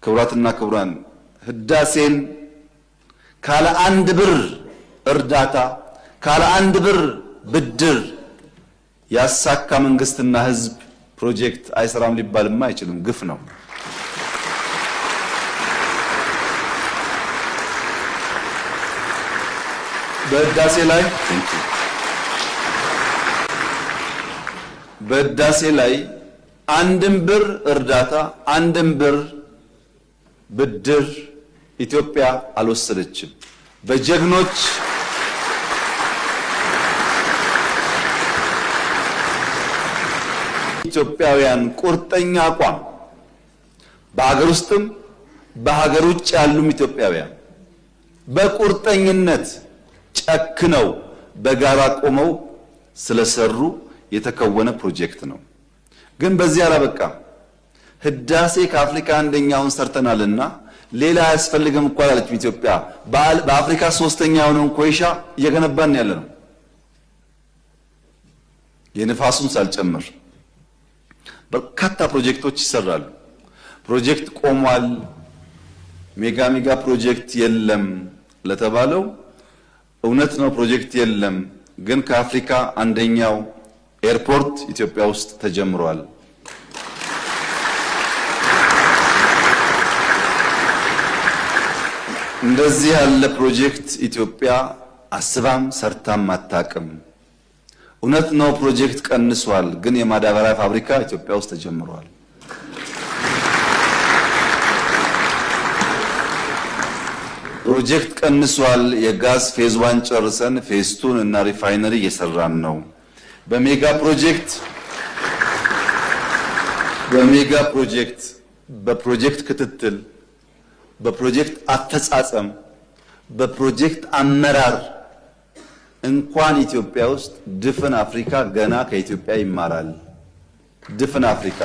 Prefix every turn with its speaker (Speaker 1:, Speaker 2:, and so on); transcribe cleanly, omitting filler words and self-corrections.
Speaker 1: ክቡራትና ክቡራን፣ ህዳሴን ካለ አንድ ብር እርዳታ፣ ካለ አንድ ብር ብድር ያሳካ መንግስትና ህዝብ ፕሮጀክት አይሰራም ሊባልማ አይችልም። ግፍ ነው። በህዳሴ ላይ በህዳሴ ላይ አንድም ብር እርዳታ፣ አንድም ብር ብድር ኢትዮጵያ አልወሰደችም። በጀግኖች ኢትዮጵያውያን ቁርጠኛ አቋም፣ በሀገር ውስጥም በሀገር ውጭ ያሉም ኢትዮጵያውያን በቁርጠኝነት ጨክነው በጋራ ቆመው ስለሰሩ የተከወነ ፕሮጀክት ነው። ግን በዚህ አላበቃም። ህዳሴ ከአፍሪካ አንደኛውን ሰርተናልና ሌላ አያስፈልግም እኮ አላለችም ኢትዮጵያ። በአፍሪካ ሶስተኛ የሆነውን ኮይሻ እየገነባን ያለ ነው። የንፋሱን ሳልጨምር በርካታ ፕሮጀክቶች ይሰራሉ። ፕሮጀክት ቆሟል፣ mega mega ፕሮጀክት የለም ለተባለው እውነት ነው፣ ፕሮጀክት የለም። ግን ከአፍሪካ አንደኛው ኤርፖርት ኢትዮጵያ ውስጥ ተጀምሯል። እንደዚህ ያለ ፕሮጀክት ኢትዮጵያ አስባም ሰርታም አታውቅም። እውነት ነው፣ ፕሮጀክት ቀንሷል። ግን የማዳበሪያ ፋብሪካ ኢትዮጵያ ውስጥ ተጀምሯል። ፕሮጀክት ቀንሷል። የጋዝ phase 1 ጨርሰን phase 2 ን እና refinery እየሰራን ነው። በ mega ፕሮጀክት በፕሮጀክት ክትትል፣ በፕሮጀክት አፈጻጸም፣ በፕሮጀክት አመራር እንኳን ኢትዮጵያ ውስጥ ድፍን አፍሪካ ገና ከኢትዮጵያ ይማራል። ድፍን አፍሪካ።